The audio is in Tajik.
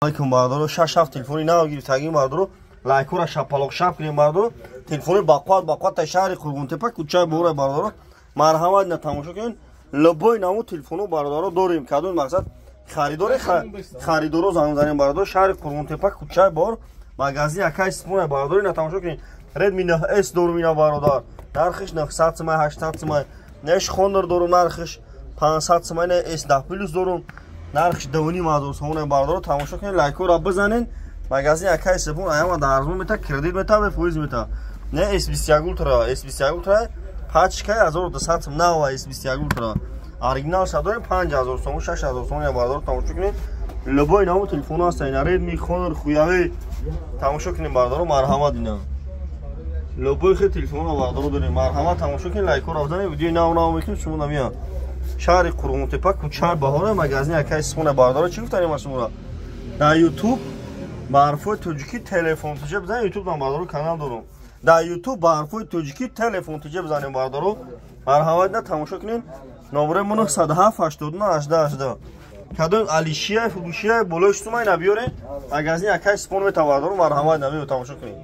Алейкум, бародаро. Шаш ҳафт телефони нав гирифтагим, бародаро. Лайкора шапалоқ шап кунем, бародаро. Телефони бақувват, бақувват та шаҳри Қурғонтепа, кӯчаи Бора, бародаро. Марҳамат, ина тамошо кунед. Любой намуд телефоно, бародаро, дорем. Кадом мақсад харидоре, харидоро занг занем, бародаро. Шаҳри Қурғонтепа, кӯчаи Бор, магазин акай Сипона, бародаро. Ина тамошо кунед. Redmi 9S дорум ина, бародар. Нархиш 900 сомай, 800 сомай. Неш Honor дорум, нархиш 500 сомай, S10 Plus дорум. Нархиш 2,5 ҳазор сомон, бародаро. Тамошо кунед, лайкора бизанед. Магазин акай Сипон аяма дар арзон мета, кредит мета, бефоиз мета. Не S21 Ultra, S21 Ultra пачкаи 1200 сом нава S21 Ultra. Оригинал дорем 5000 сом, 6000 сом, бародаро, тамошо кунед. Любой намуд телефон ҳаст, ина Redmi, Honor, Huawei. Тамошо кунед, бародаро, марҳамат ина. Любой хел телефонро, бародаро, дорем. Марҳамат, тамошо кунед, лайкора бизанед, видеои нав нав мекунем, шумо намеяд. Шаҳри Қурғонтепа, кӯчаи Баҳора, магазин акай Сипона, бародаро. Чӣ гуфтанем шуморо? Дар YouTube ба ҳарфҳои тоҷикӣ телефон тиҷа бизанед, YouTube дан, бародаро, канал дорум. Дар YouTube ба ҳарфҳои тоҷикӣ телефон тиҷа бизанем, бародаро. Марҳамат, на тамошо кунед. Номерои мо 907 89 18 18. Кадом алишия, фурӯшия болои шумо ина биёрен. Магазин акай Сипон мета, бародаро, марҳамат, на биё тамошо кунед.